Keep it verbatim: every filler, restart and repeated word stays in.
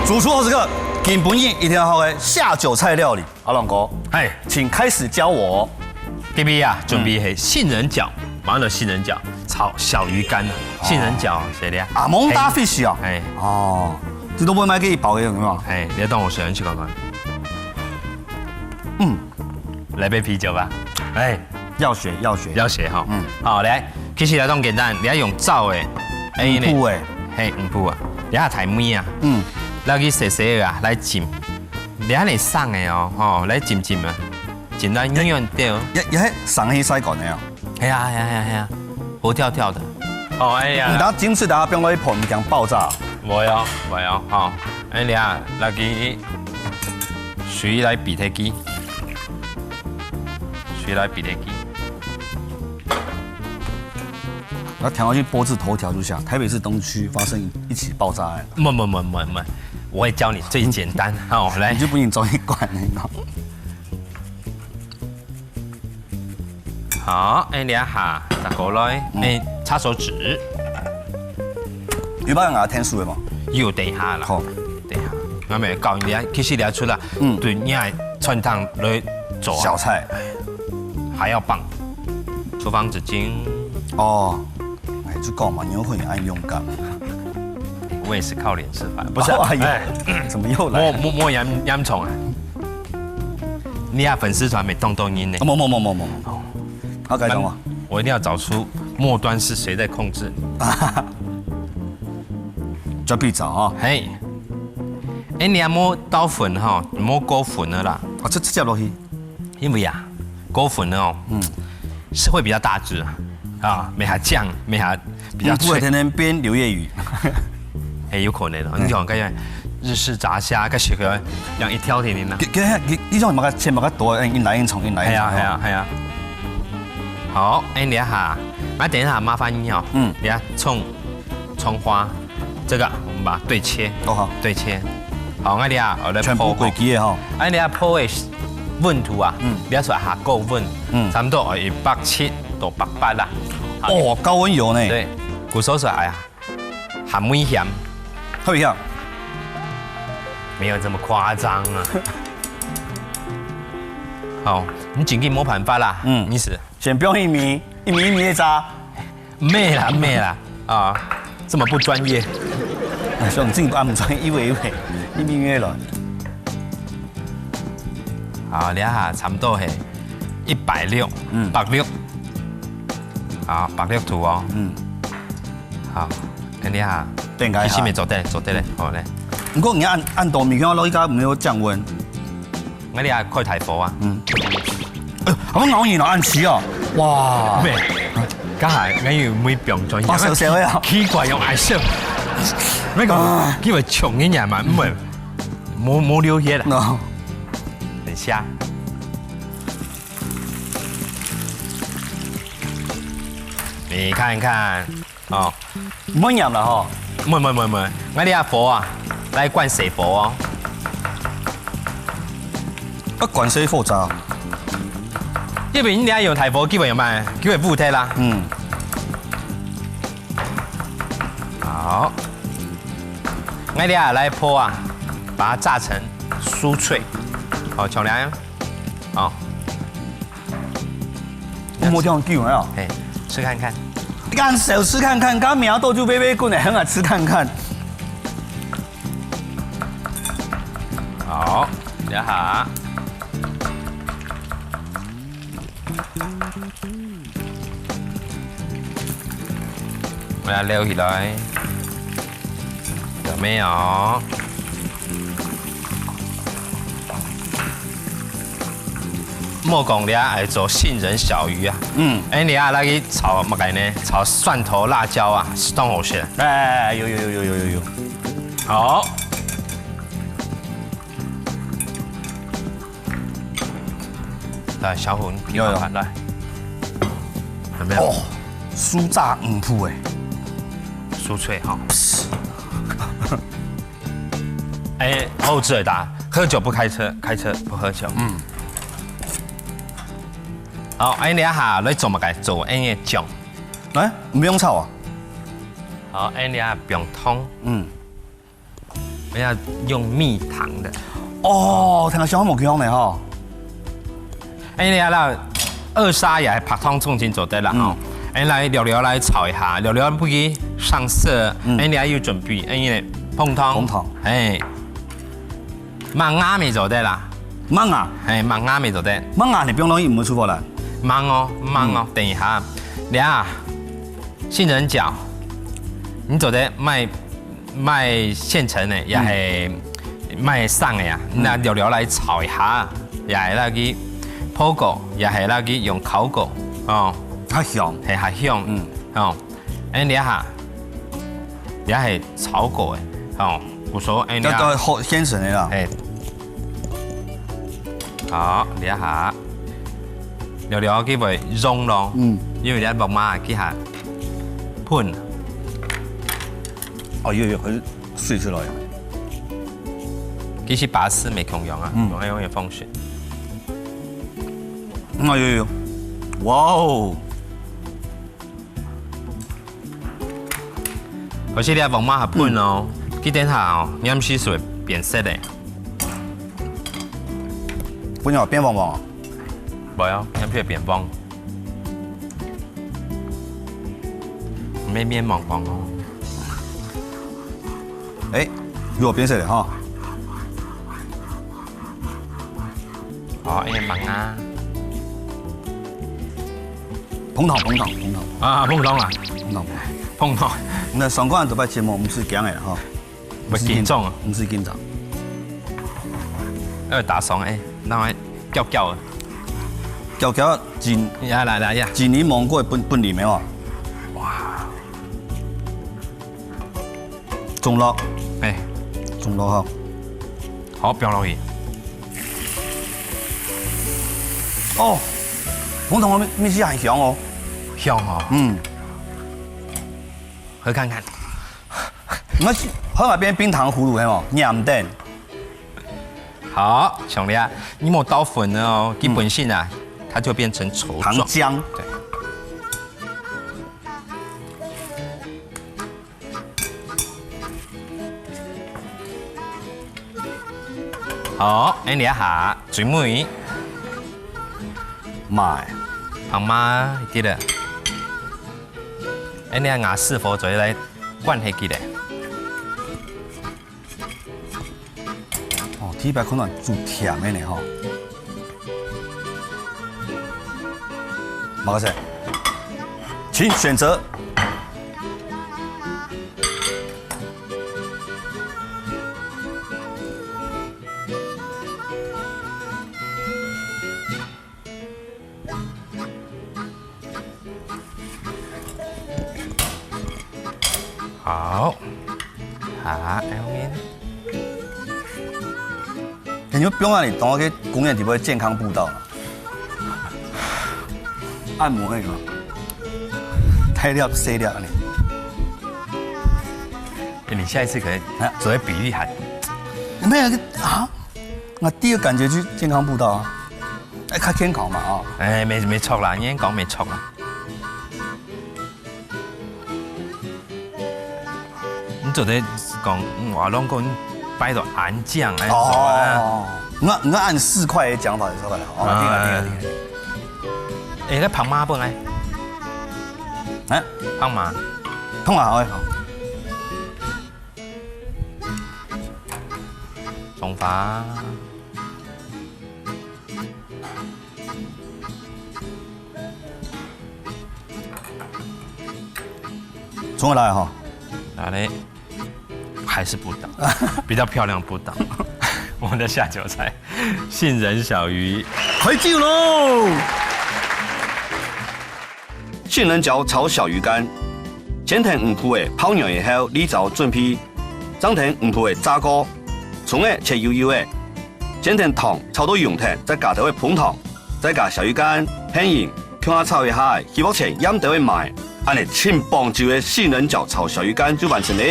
主廚好食客，今晡日一定要好个下酒菜料理。阿龍哥，哎，請開始教我哦。這邊啊，準備係杏仁角，馬上就杏仁角，炒小魚乾啊，杏仁角，係咧？啊，蒙達fish哦。哎，哦，這都毋係買个一包个，有無？哎，你愛當我喜歡去看看。嗯，來杯啤酒吧。哎，要學，要學。要學哈。嗯，好，來，其實來當簡單，你愛用燥个，哎，五步欸，嘿，五步啊，你愛大味啊，嗯，來去洗洗个啊，來浸，你愛來生个哦，吼，來浸浸啊，浸到軟軟掉。也也係生个西瓜呢哦。係啊係啊係啊係啊，活跳跳的。哦，哎呀，你等下浸水，等下放落去泡，驚爆炸。無哦，無哦，吼，哎呀，來去水來比忒佢。 誰來比例機？那聽下去，播字頭條就寫台北市東區發生一起爆炸案。不不不不不，我會教你最簡單。好，來。你就不用走一關了，你知道嗎？好，哎，你看哈，打過來，嗯。哎，擦手指。有辦法給它添水的嗎？有，等一下啦。好。等一下，我們教你啊，其實你要出來，嗯。對，你愛汆燙來做啊。小菜。 還要棒，廚房紙巾。哦，哎，就講嘛，你會很愛用感。我也是靠臉吃飯，不是啊？哦，哎呀，哎，怎麼又來了？莫莫莫嚴嚴重啊！你啊，粉絲團沒動動音呢。哦，莫莫莫莫莫。哦，要改什麼？我一定要找出末端是誰在控制你。準備找啊。嘿，哎，你還莫倒粉哈，莫過粉了啦。哦，這這接落去。 因為啊，過粉哦，嗯，是會比較大隻啊，啊，沒遐靚，沒遐比較脆。嗯，不會天天變流夜雨。哎，有可能哦，你講剛才日式炸蝦，該是个養一條天天呢。給給你你種麼个切麼个多，嗯，一來一重，一來一重。哎呀哎呀哎呀。好，哎，你看哈，那等一下麻煩你哦，嗯，你看蔥蔥花， 這個我們把它對切，哦，好。對切。好，𠊎這下，我來全部煸好。過期的哈。哎，你看煸的溫度啊，嗯。你要說下高溫，嗯。差不多哦，一百七到百八啦。好。哦，高溫油呢？對，古時候說，哎呀，還危險。特別香。沒有這麼誇張啊。好，你緊緊摸盤發啦，嗯。你是？先不用一米，一米一米的炸。 咩啦咩啦，啊，這麼不專業。哎，像你自己都恁專業，一位一位，一米一米來。好，這下差不多係一百六，嗯。百六。好，百六度哦。嗯。好，恁樣哈。等下哈。其實也做得，做得咧，好咧。毋過你恁恁多物件落去，應該毋會有降溫。 𠊎這下開大火啊。嗯。呃，𠊎咬你了，恁奇哦。哇。咩？剛才𠊎有沒放轉去？哇，燒燒的啊。奇怪，用愛燒。那個，啊。因為窮人家嘛，毋會，無無流血啦。喏。等一下。你看看， 哦。毋好炎啦吼。毋毋毋毋，𠊎這下火啊，來關細火哦。啊，關細火炸。因為你這下用大火，基本有咩？基本烏忒啦。嗯。好。𠊎這下來烰啊，把它炸成酥脆。好，像恁樣。哦。 我無聽久了。嘿，吃看看。你敢小吃看看，剛剛苗豆就微微滾了，很好吃看看。好，這下。我來撈起來。 有沒有？莫講你啊，愛做杏仁小魚啊。嗯。哎，你啊，來去炒麼个呢？炒蒜頭、辣椒啊，係當好食。哎，有有有有有有有。好。來，小虎，你品嘗看，有有。來。有沒有？哦，酥炸五鋪哎。酥脆哈。哎，後置的打，喝酒不開車，開車不喝酒。嗯。好，哎，你下來做麼个？做恁个醬。哎，毋用炒啊？好，哎，你下放湯。嗯。要用蜜糖的。哦，聽起來好無共樣呢吼。哎，你啊啦，二砂也白糖重新做得啦吼。嗯。哎，來，略略來炒一下，略略不去上色。嗯。哎，你還有準備，哎，紅糖。紅糖。哎，麥芽也做得啦。麥芽。哎，麥芽也做得。麥芽你放落去毋會臭火啦。慢哦，慢哦，嗯。等一下，你啊， 杏仁角，你做得買，買現成个，也係買生个啊，嗯。拿略略來炒一下，也係拿去烰過，也係拿去用烤過，哦。較香。係，較香。嗯。哦，恁樣下，也係炒過个，哦，毋錯，恁樣。這个好現成个啦。係。好，這下。 略略佢會溶咯，嗯。因為你愛落嘛，佢還噴。哦，有，有，佢水出來。其實巴士無共樣啊，嗯。用愛用个方式。嗯，有，有，有。哇哦！ 可是你愛黃麻下噴哦，嗯。佢等下哦，黏時就會變色个。不要變黃黃哦。無哦，黏時會變黃。免，免黃黃哦。哎，有變色个哈。 哦，愛慢啊。紅糖，紅糖，紅糖。啊，紅糖啊。紅糖。紅糖。該上過恁多擺節目，毋使驚个啦，吼。會緊張啊。毋使緊張。愛打爽欸，讓佢攪攪啊。攪攪緊。呀，來，來呀。緊你芒果本，本裡面哦。哇。 中落。欸。中落吼。好，放落去。哦，紅糖个味，味緒還香哦。香哦。嗯。喝看看。那是，喝那邊冰糖葫蘆，嘿無？黏等。好，像你啊，你無倒粉了哦，嗯。佢本身啊，它就變成稠狀。糖漿。對。 好，恁樣下，最尾。麻。放麻一滴仔。恁樣下，是否做得來灌下去咧？ 哦，第一擺看到煮甜个呢吼。馬克思，請選擇。 好，好，後面。感覺放啊，你當个公園底背健康步道啦，按摩那個，大粒細粒呢。欸，你下一次可以啊。做个比例還，沒有啊？ 𠊎第一个感覺就係健康步道啊，欸，較健康嘛，哦。欸，無，無錯啦，你恁講無錯啦。你做得講，嗯，我攏講你擺到恁靚，欸，哦，你，你按四塊个講法就出來了，哦，對啊，對啊，對啊。欸，該放麻本來。欸，放麻。放麻，好，好。 中華。重新來哈。來嘞，還是步道，比較漂亮步道。我們的下酒菜，杏仁小魚。開酒囉！ 杏仁角炒小魚乾，先同魚脯仔泡軟以後，瀝燥準備，正同魚脯仔炸過，蔥仔切幼幼仔，先同糖炒到溶忒，再加兜仔紅糖，再加小魚乾、杏仁，共下炒一下，起鑊前掞兜仔麻，恁樣盡磅酒个杏仁角炒小魚乾就完成了。